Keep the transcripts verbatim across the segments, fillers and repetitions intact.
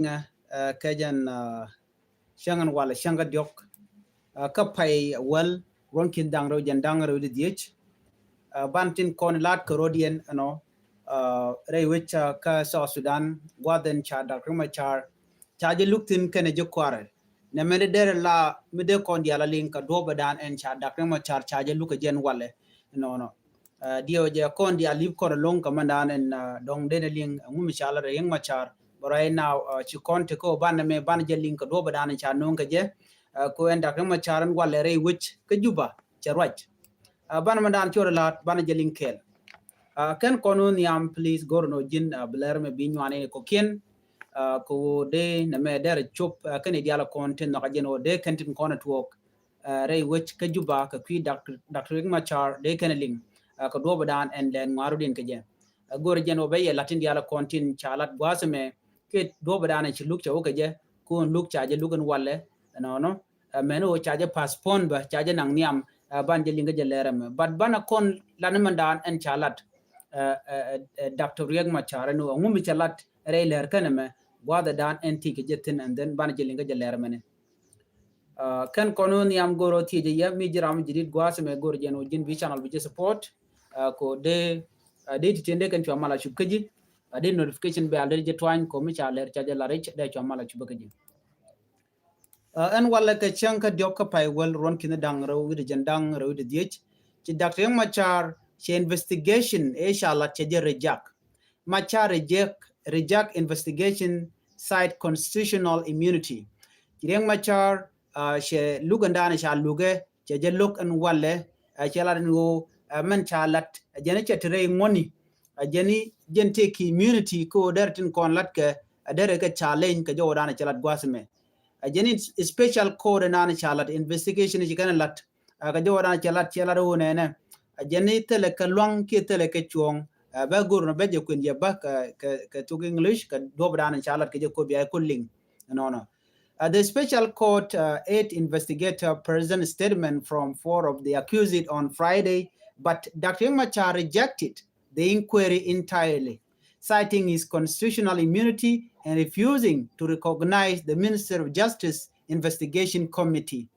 Ŋɛ kɛ jɛn cäŋ ɛn walɛ cäŋ kä diɔ̱k kä pay wäl ruɔ̱n ki̱n da̱ŋ rɛw jɛn da̱ŋ rɛw di dhiec. Ban tin kɔn la̱t kɛ ro̱d yɛn ɛnɔ rɛy wec kä South Sudan gua̱dhɛn ca Dak Riek Machar ca jɛ luk thi̱n kɛnɛ ji̱ kuarɛ. Nɛ mɛn di derɛ la mi dee kɔn diaal a liŋ kɛ duɔ̱ɔ̱pɛ dan ɛn ca Dak Riek Machar ca jɛ luk kɛ jɛn walɛ ɛnɔnɔ. Diɛw jɛ kɔn diaal lip kɔn loŋ kɛ mɛn dan ɛn dɔŋ den liŋ ŋu mi ca la Riek Machar. But right now ci kɔn ti kä banɛ mɛ banɛ jɛ liŋ kɛ duɔ̱ɔ̱pɛ dan ca no̱o̱ŋ kɛ jɛ. Ko ɛn Dak Riek Machar ɛn walɛ rɛy wec kä Juba cɛ ruac. Banɛ mɛn dan cor la̱t banɛ jɛ liŋ kɛɛl. Kɛn kɔn wä nhiam please go̱r nɔ ji̱n bi lɛr mɛ bi nyuan in kɔkiɛn. Kɛ wä dee nɛ mɛ derɛ cop kɛn i̱ diaal kɔn tin nhɔk a jɛn wä dee kɛn tin kɔn a tuɔɔk. Rɛy wec kä Juba kɛ kui̱ Dak Riek Machar dee kɛn liŋ kɛ duɔ̱ɔ̱pɛ dan ɛn lɛn ŋuaru din kɛ jɛ. Go̱r jɛn wä bɛ yɛ latin diaal kɔn tin ca lat gua̱a̱th mɛ kɛ duɔ̱ɔ̱pɛ dan ci luk ca wä kɛ jɛ kun luk ca jɛ luk ɛn walɛ ɛnɔnɔ. Mɛn wä ca jɛ postpone bä ca jɛ naŋ nhiam ban jɛ liŋ kɛ jɛ lɛr mɛ but banɛ kɔn lat ni mɛn dan ɛn ca lat. Doctor Riek Machar ɛn wä ŋu mi ca lat rɛy lɛr kɛn mɛ gua̱a̱th dan ɛn ti kɛ jɛ thi̱n and then banɛ jɛ liŋ kɛ jɛ lɛr mɛ ni. Kɛn kɔn wä nhiam go̱r wä thiecɛ yɛ mi ji̱ ram ji̱ dit gua̱a̱th mɛ go̱r jɛn wä ji̱n bi channel bi jɛ support. Ko dee dee ti tiɛn dee kɛn cua mal a cup kä ji̱. Dee notification bell dee jɛ tuany ko mi ca lɛr ca jɛ lar i̱ dee cua mal a cup kä ji̱. Ɛn walɛ kɛ cäŋ kä diɔ̱k kä pay wäl ruɔ̱n ki̱n da̱ŋ rɛw wi̱dɛ jɛn da̱ŋ rɛw wi̱dɛ dhiec. Ci Dak Riek Machar ci investigation ëë ca lat cɛ jɛ reject. Machar reject, reject investigation cite constitutional immunity. Ci Riek Machar cɛ luk ɛn dan ca lukɛ cɛ jɛ lo̱k ɛn walɛ. Cɛ lat ɛn ɣöö mɛn ca lat jɛn cɛ ti rɛy ŋuɔ̱ni. Jɛn jɛn tëë ki immunity kä ɣöö derɛ tin kɔn lat kɛ derɛ kɛ challenge kɛ jɛ wä dan cɛ lat gua̱a̱th mɛ. Jɛn special court ɛn dan ca lat investigation ci kɛn lat kɛ jɛ wä dan cɛ lat cɛ lat ɣöö nɛnɛ. Jɛn thilɛ kɛ luaŋ kiɛ thilɛ kɛ cuɔ̱ɔ̱ŋ. Bɛ go̱r nɔ bɛ jɛ kuën yɛ bä kɛ thok English kɛ duɔ̱p dan ca lat kɛ jɛ kopi a kul liŋ. Nɔnɔ. The special court eight investigator present statement from four of the accused on Friday, but Dak Riek Machar rejected the inquiry entirely, citing his constitutional immunity and refusing to recognize the Minister of Justice Investigation Committee.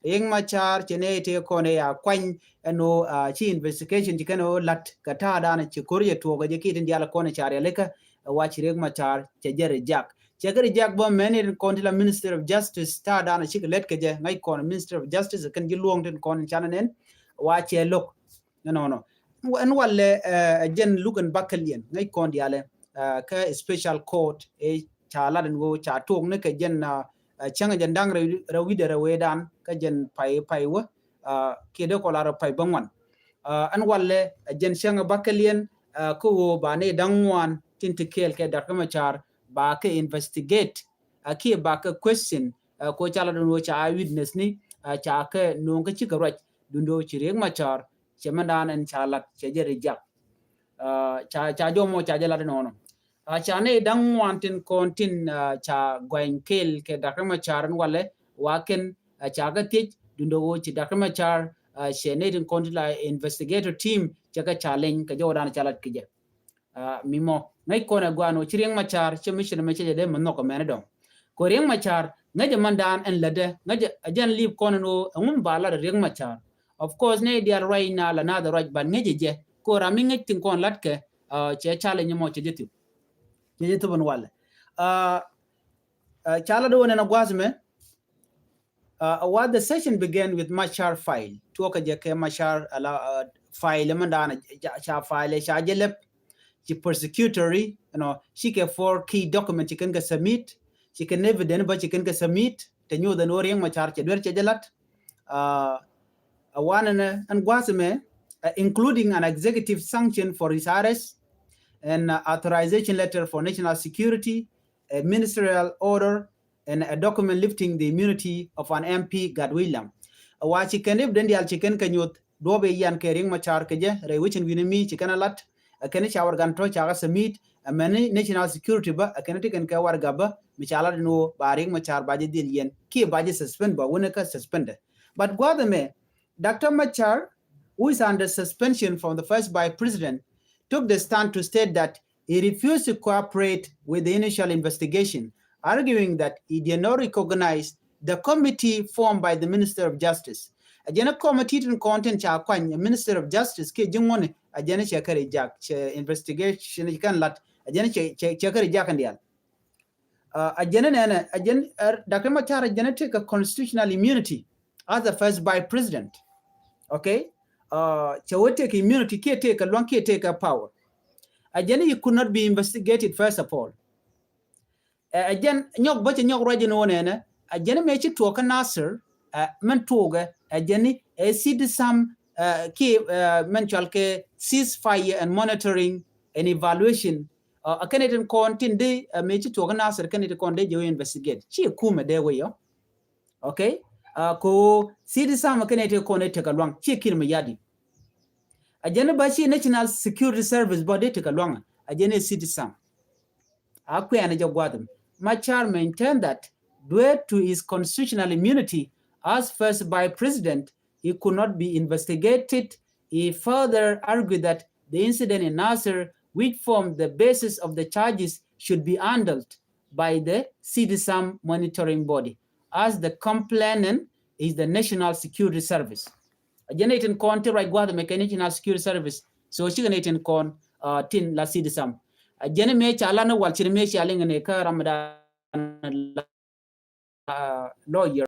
Riek Machar cɛ nɛ tëë kɔn ɛ ya kuany ɛn ɣöö ci investigation ci kɛn ɣöö la̱t kɛ ta̱a̱ dan ci ko̱r jɛ tuɔɔk ɛ jɛ kiɛ tin diaal kɔn ɛ ca rialikä. Ɛ wa ci Riek Machar cɛ jɛ reject. Cɛ kɛ reject bä mɛn in kɔn ti la Minister of Justice ta̱a̱ dan ci kɛ lät kɛ jɛ ŋäc kɔn Minister of Justice kɛn ji̱ luɔ̱ŋ tin kɔn in canɛ nɛn. Wa cɛ lo̱k. Nɔnɔ. Ɛn walɛ ɛ jɛn luk ɛn bakäl yɛn ŋäc kɔn diaalɛ kä special court ɛ ca lat ɛn ɣöö ca tuɔɔk ni kɛ jɛn cäŋ jɛn da̱ŋ rɛw wi̱dɛ rɛw wee dan kä jɛn pay pay wä kiɛ dee kɔ lar pay bäŋuan. Ɛn walɛ ɛ jɛn cäŋ bakäl yɛn kä ɣöö ba ni da̱ŋ ŋuan tin ti kɛɛl kɛ Dak Riek Machar ba kɛ investigate kiɛ ba kɛ question ko ca lat ɛn ɣöö ca witness ni ca kɛ no̱o̱ŋ kä cikɛ ruac. Dundo ci Riek Machar cɛ mɛn dan ɛn ca lat cɛ jɛ reject. Ca jɔmɔ ca jɛ lat nɔnɔ. Ca ni da̱ŋ ŋuan tin kɔn tin ca guany kɛɛl kɛ Dak Riek Machar ɛn walɛ wa kɛn ca kɛ thiec dundo ɣöö ci Dak Riek Machar cɛ ni tin kɔn tin la investigator team cɛ kɛ challenge kɛ jɛ wä dan ca lat kɛ jɛ. Mi mɔ ŋäc kɔn ɛ guan wä ci Riek Machar cɛ mi cɛ mɛ cɛ jɛ dee mɛ nhɔk mɛn dɔŋ. Ko Riek Machar ŋäc ɛ man dan ɛn lätdɛ ŋäc ɛ jɛn lip kɔn ɛn wä ɛŋu mi ba lat Riek Machar. Of course ni dial ruac na la na the ruac ban ŋäc ɛ jɛ ko ram mi ŋäc tin kɔn lat kɛ cɛ challenge mɔ cɛ jɛ thip. Cɛ jɛ thip ɛn walɛ. Ca lat wä nɛn a gua̱th mɛ. Wa the session began with Machar file. Tuɔkä jɛ kɛ Machar ala file mɛ dan ca file ca jɛ lɛp. Ci prosecutory, you know, ci kɛ four key document ci kɛn kɛ submit. Ci kɛn evidence bä ci kɛn kɛ submit. Te nyuth ɛn wä Riek Machar cɛ duer cɛ jɛ lat. A wanɛ nɛ ɛn gua̱th mɛ including an executive sanction for his arrest and authorization letter for national security, a ministerial order and a document lifting the immunity of an M P Gatwech Lam. Wa ci kɛn ip den dial ci kɛn kɛ nyuth duɔp iyan kɛ Riek Machar kɛ jɛ rɛy wecin wi̱ni mi ci kɛn a lat. Ɛ kɛn ca wargan tɔ ca kɛ submit ɛ mɛni national security bä ɛ kɛn ti kɛn kɛ warga bä mi ca lat ni wä ba Riek Machar ba jɛ dhil yɛn kiɛ ba jɛ suspend ba wunɛ kä suspended. But gua̱th ɛmɛ Doctor Machar, who is under suspension from the first vice president, took the stand to state that he refused to cooperate with the initial investigation arguing that he did not recognize the committee formed by the Minister of Justice. A jɛn a committee tin kɔn tin ca kuany, a Minister of Justice kiɛ ji̱ ŋuɔni, a jɛn cɛ kɛ reject, cɛ investigation kɛn lat, a jɛn cɛ, cɛ, cɛ kɛ reject kɛn dial. Uh, a jɛn nɛnɛ, a jɛn, uh, Doctor Machar, a jɛn tëëkɛ constitutional immunity as the first vice president. Okay? Uh, cɛ wä tëëkɛ immunity kiɛ tëëkɛ luaŋ kiɛ tëëkɛ power. A jɛn, he could not be investigated first of all. Ɛ jɛn nyɔk bä cɛ nyɔk ruac in wä nɛnɛ, ɛ jɛn mëë ci tuɔɔk kä Nasir, ɛ mɛn tuɔɔkɛ, ɛ jɛn ɛ CITESAM, ɛ ki, ɛ mɛn cual kɛ ceasefire and monitoring and evaluation. Ɛ kɛn itin kɔn tin di, ɛ mëë ci tuɔɔk kä Nasir kɛn itin kɔn di jɛ wä investigate. Ci kumɛ dee wä yɔ. Okay? Ɛ ko CITESAM kɛn itin kɔn itin kɛ luaŋ. Ci Kiir Mayardit. Ɛ jɛn bä ci National Security Service bä di itin kɛ luaŋ. Ɛ jɛn ɛ CITESAM. A kuɛn jɛ gua̱th. Machar maintained that due to his constitutional immunity as first vice president, he could not be investigated. He further argued that the incident in Nasir, which formed the basis of the charges, should be handled by the CITESAM monitoring body, as the complainant is the National Security Service. A jɛn itin kɔn ti ruac gua̱th mɛ kɛ National Security Service. So cikɛ ni itin kɔn, uh, tin la CITESAM. A jɛn mëë ca lan wal ci mëë ca liŋ ni kä Ramadan, uh, lawyer.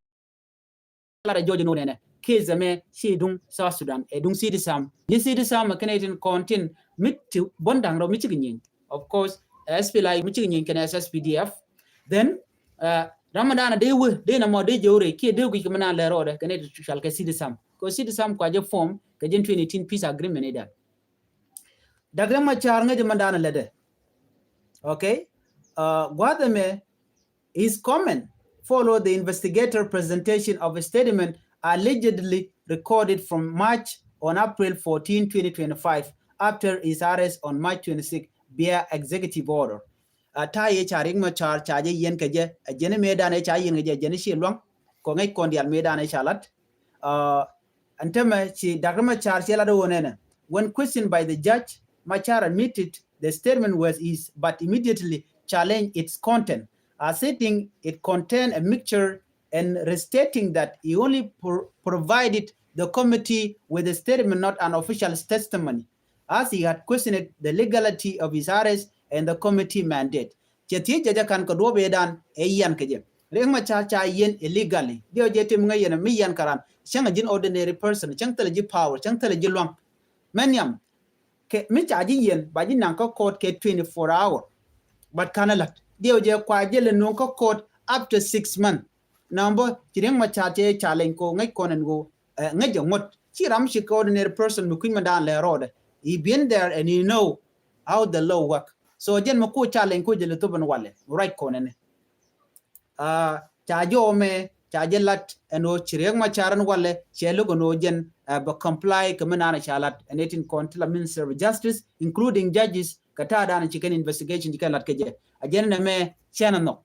Lara jɔj ni wä nɛnɛ. Case mɛ ci duŋ South Sudan, ɛ duŋ CITESAM. Ni CITESAM kɛn itin kɔn tin mi ti bɔn da̱ŋ rɔ mi cikɛ nyieny. Of course, SPLA mi cikɛ nyieny kɛn SSPDF. Then, uh, Ramadan dee wä, dee na mɔ dee jɛ wä rɛy kiɛ dee guic kɛ mi na lɛ rɔɔdɛ kɛn itin cual kɛ CITESAM. Kɛ CITESAM kua jɛ form kɛ jɛn twenty eighteen peace agreement idan. Dak Riek Machar ŋäcɛ mɛn da̱a̱n lɛtdɛ. Okay? Uh, gua̱th ɛmɛ, his comment follow the investigator presentation of a statement allegedly recorded from March on April fourteen, twenty twenty-five, after his arrest on March twenty-six via executive order. A ta̱a̱ yɛ ca Riek Machar ca jɛ yiɛn kɛ jɛ, a jɛn mëëdan ɛ ca yiɛn kɛ jɛ, a jɛn ci luaŋ, kɔ ŋäc kɔn diaal mëëdan ɛ ca lat. Uh, ɛn tämɛ ci Dak Riek Machar ci lat wä nɛnɛ. When questioned by the judge, Machar admitted the statement was his, but immediately challenged its content, asserting it contained a mixture and restating that he only pro-, provided the committee with a statement, not an official testimony, as he had questioned the legality of his arrest and the committee mandate. Cɛ thiec jɛ jɛ kan kɛ duɔ̱p ëëdan ɛ yian kɛ jɛ. Riek Machar ca yiɛn illegally. Diɛw jɛ tim ŋäc yɛn mi yian kɛ ran. Cäŋ a ji̱n ordinary person. Cäŋ thilɛ ji̱ power. Cäŋ thilɛ ji̱ luaŋ. Mɛn nhiam. Kɛ mi ca ji̱ yiɛn ba ji̱ naŋ kä court kɛ twenty-four hour. But kanɛ la̱t. Diɛw jɛ kua jɛ lɛ nuɔ̱ŋ kä court after six months. Nɔmɔ ci Riek Machar cɛ challenge ko ŋäc kɔn ɛn ko, eh, ŋäc jɛ ŋuɔ̱t. Ci ram ci kɛ ordinary person mi kui̱c mɛn da̱a̱n lɛ rɔɔdɛ. He been there and he know how the law work. So jɛn mɛ ku challenge ku jɛ lɛ thop ɛn walɛ. Right kɔn ɛnɛ. Ah, ca jɛ ɔmɛ, ca jɛ lat ɛn ɣöö ci Riek Machar ɛn walɛ, cɛ lo̱k ɛn ɣöö jɛn, ah, bɛ comply kɛ mi naan ca lat. Ɛn ɛ tin kɔn ti la Minister of Justice, including judges, kɛ ta̱a̱ da̱a̱n ci kɛn investigation ci kɛn lat kɛ jɛ. A jɛn ɛn ɛmɛ cɛn ɛn nhɔk.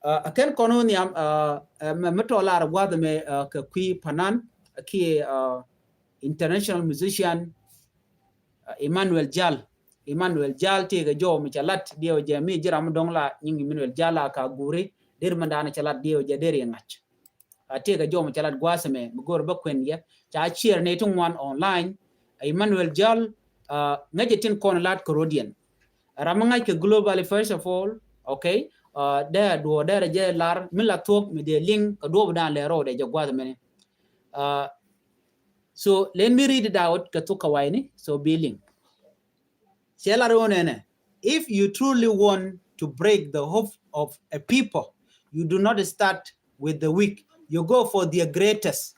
Uh, a kɛn kɔn wä nhiam, uh, uh, mɛ, mɛ tɔ lar gua̱th mɛ, uh, kɛ kui̱ panan, uh, kiɛ, uh, international musician, uh, Emmanuel Jal. Emmanuel Jal tëëkɛ jɔw mi cɛ lat diɛw jɛ mi ji̱ ram dɔŋ la nyiŋ Emmanuel Jal a ka guri, der mɛ da̱a̱n cɛ lat diɛw jɛ der yɛ ŋa̱c. Uh, tëëkɛ jɔw mi cɛ lat gua̱th mɛ, mi go̱r bä kuɛn yɛ. Ca ciɛɛr ni ti ŋuan online, uh, Emmanuel Jal, uh, ŋäcɛ tin kɔn lat kɛ rodiɛn. Ram mi ŋa̱c kɛ globally, first of all, okay? Uh, dee duɔɔr dee rɛ jɛ lar, mi la thuɔ̱k mi dee liŋ, kɛ duɔɔp dan lɛ rɔɔdɛ jɛ gua̱th mɛni. Uh, so let me read it out, kɛ thuk kɛ wayni, so bi liŋ. Cɛ lar wä nɛnɛ, if you truly want to break the hope of a people, you do not start with the weak. You go for their greatest.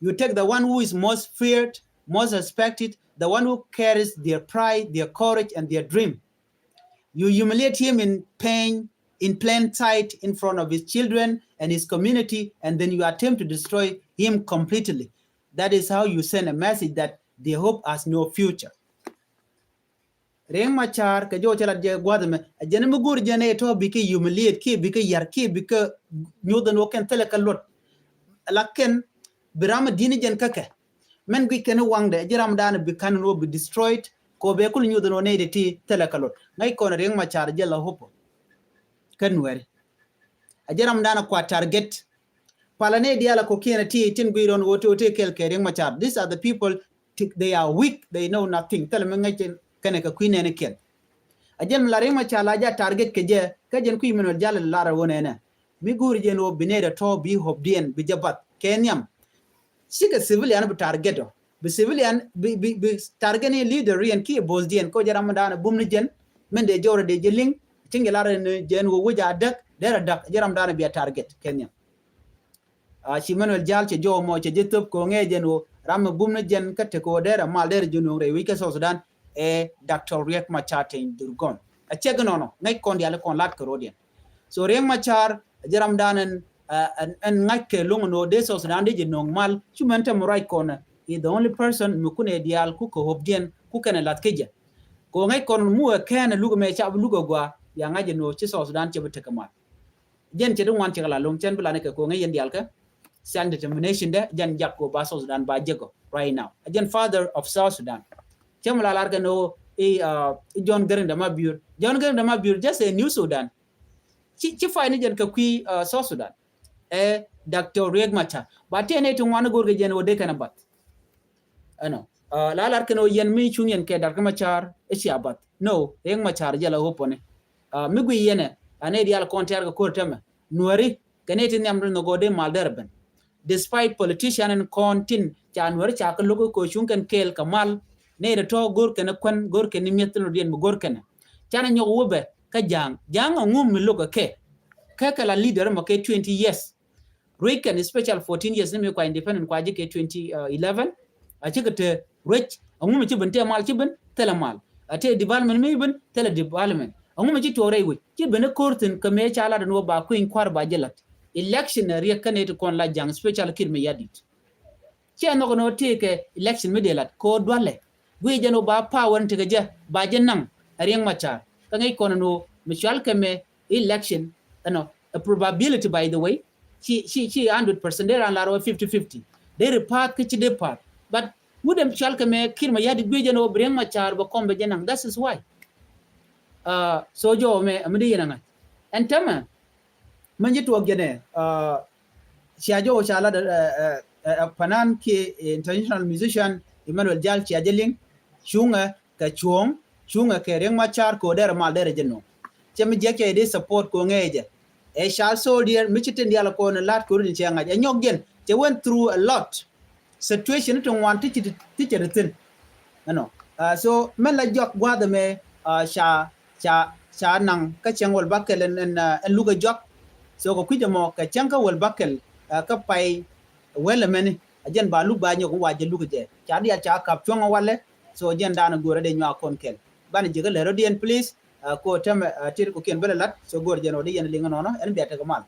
You take the one who is most feared, most respected, the one who carries their pride, their courage, and their dream. You humiliate him in pain, in plain sight, in front of his children and his community, and then you attempt to destroy him completely. That is how you send a message that the hope has no future. Riek Machar kɛ jɔw cɛ lat jɛ gua̱th mɛ, a jɛn mi go̱r jɛn ɛ tɔ bikɛ humiliate, kiɛ bikɛ yar, kiɛ bikɛ nyuth ɛn wä kɛn thilɛ kɛ luɔt. Lakin bi ram a di̱n jɛn kä kɛ. Mɛn guic kɛn waŋdɛ, ji̱ ram dan bi kan ɛn wä bi destroyed, kɛ wä bɛ kul nyuth ɛn wä nɛy ti thilɛ kɛ luɔt. Ŋäc kɔn Riek Machar jɛ la hope. kä Nuɛri. A jɛ ram dan a kua target. Pala ni dial a kokiɛn a ti tin gui ron wo ti wo ti kɛl kɛ Riek Machar. These are the people, they are weak, they know nothing. Thil mi ŋäc kɛnɛ kɛ kui̱ nɛni kɛl. A jɛn mi la Riek Machar la ja target kɛ jɛ, kä jɛn kui̱ min wal jal lar a wonɛ nɛ. Mi go̱o̱ri jɛn wo bi nɛy rɛ tɔ̱ bi hope diɛn bi jɛ bath kɛ nhiam. Cikɛ civilian bi target ɔ. Bi civilian bi, bi, bi target ni leader riɛn kiɛ boss diɛn kɛ jɛ ram dan bum ni jɛn. Min dee jɔrɛ dee jɛ liŋ. Cin jɛ lar ni jɛn wo wec a däk, derɛ däk, jɛ ram dan bi a target kɛ nhiam. A ci Manuel Jal cɛ jɔw mɔ cɛ jɛ thop kɛ ŋɛ jɛn wo ram mi bum ni jɛn kä tek wo derɛ mal derɛ jɛ nuŋ rɛy wi̱c kä South Sudan. Ɛ Doctor Riek Machar Teny Dhurgon. A cɛ gɛ nɔnɔ ŋäc kɔn diali kɔn lat kɛ rodiɛn. So Riek Machar a jɛ ram dan ɛn, ɛn, ɛn ŋa̱c kɛ loŋ ni wo dee South Sudan dee jɛ nuŋ mal cu mɛn te mi ruac kɔn. Is the only person mi kun ɛ dial ku kɛ hope diɛn ku kɛn ɛ lath kä jɛ. Kɛ ŋäc kɔn mu ɛ kɛn ɛ luk mɛ ca bi luk ɛ gua ya ŋa̱c jɛ ni wo ci South Sudan cɛ bi tekɛ mal. Jɛn cɛ di ŋuan cɛ kɛ la loŋ cɛn bi la ni kɛ koŋɛ yɛn dial kɛ self determination dɛ jɛn jak ko ba South Sudan ba jek ɔ right now. A jɛn father of South Sudan. Cɛ mi la lar kɛ ni wo i, uh, i John Garang de Mabior. John Garang de Mabior just a New Sudan. Ci, ci fay ni jɛn kɛ kui̱, uh, South Sudan. Ɛ Doctor Riek Machar. Ba tɛn ni ti ŋuan go̱r kɛ jɛn wo dee kɛn a bath. Ɛnɔ, uh, la lar kɛn ɔ yɛn mi cuŋ yɛn kɛ Doctor Machar ɛ cia bath. No, Riek Machar jɛ la hope ɔ ni. Uh, mi gui yɛn ɛ, a nɛy dial kɔn tɛr kɛ ko̱r tɛmɛ. Nuɛri, kɛ nɛy ti nhiam ri nhɔk ɔ dee mal derɛ ben. Despite politician ɛn kɔn tin ca Nuɛri ca kɛ lo̱k kɛ cuŋ kɛn kɛɛl kɛ mal, nɛy rɛ tɔ̱ go̱r kɛn kuɛn, go̱r kɛn mi̱eth tin rɔ diɛn mi go̱r kɛn. Canɛ nyɔk wä bɛ kä Ja̱a̱ŋ. Ja̱a̱ŋ a ŋum mi lo̱k kɛ kɛ. Kɛ kɛ la leader mɔ kɛ twenty years. Ruec kɛn, especial fourteen years ni mi kua independent kua ji̱ kɛ twenty eleven. A cikɛ te ruec, a ŋum ci ben te mal ci ben, thilɛ mal. A te development mi ben, thilɛ development. A ŋum ci tuɔɔk rɛy wec, ci ben ni ko̱r thin kɛ mëë ca lat ni wä ba kui̱ny kua̱r ba jɛ lat. Election a Riek kä nɛy ti kɔn la Ja̱a̱ŋ, especial Kiir Mayardit. Cɛ nhɔk ni wä tëëkɛ election mi dee lat kɛ wä dualɛ. Guic jɛn wä ba power ni tekɛ jɛ, ba jɛ naŋ, a Riek Machar. Kä ŋäc kɔn ni wä mi cual kɛ mɛ election, ɛnɔ, a probability, by the way, ci, ci, ci hundred percent, dee ran lar wä fifty fifty. Dee ri path kä ci dee path. But wut ɛm cual kɛ mɛ Kiir Mayardit guic jɛn wä bi Riek Machar bɛ kɔm bɛ jɛ naŋ. That is why. Uh, so jɔw mɛ, mi dee yɛn a ŋa̱c. Ɛn tämɛ, mɛ ji̱ tuɔɔk jɛn ɛ, uh, cia jɔw ca lat, uh, uh, uh, panan kiɛ international musician Emmanuel Jal cia jɛ liŋ, cuŋɛ kɛ cuɔ̱ɔ̱ŋ, cuŋɛ kɛ Riek Machar kɛ wä derɛ mal derɛ jɛ nuɔ̱ŋ. Cɛ mi jiɛk cɛ dee support kɛ wä ŋɛɛ jɛ. Ɛ cal soldier mi ci tin dial kɔn lat kɛ wä rin cɛ ŋa̱c. Ɛ nyɔk jɛn, cɛ went through a lot. Situation ti ŋuan ti ci ti, ti cɛ ti thin. Ɛnɔ. Uh, so mɛn la jɔak gua̱a̱th ɛmɛ, uh, ca, ca, ca naŋ kä cɛŋ wäl bäkɛl ɛn, ɛn, uh, ɛn luk ɛ jɔak. So kɛ kui̱c ɛmɔ kɛ cɛŋ kä wäl bäkɛl, uh, kä pay wäl ɛmɛni. A jɛn ba luk ba nyɔk wa jɛ luk jɛ. Ca dial ca kap cuɔ̱ŋ ɛ walɛ. So jɛn daanɛ go̱o̱rä dee nyuak kɔn kɛl. Banɛ jɛ kä lɛr rɔ diɛn, please. Uh, ko tɛmɛ, uh, tir ko kiɛn bä lɛ lat. So go̱o̱rä jɛn wä di yɛn liŋ nɔnɔ. Ɛn bia tekɛ mal.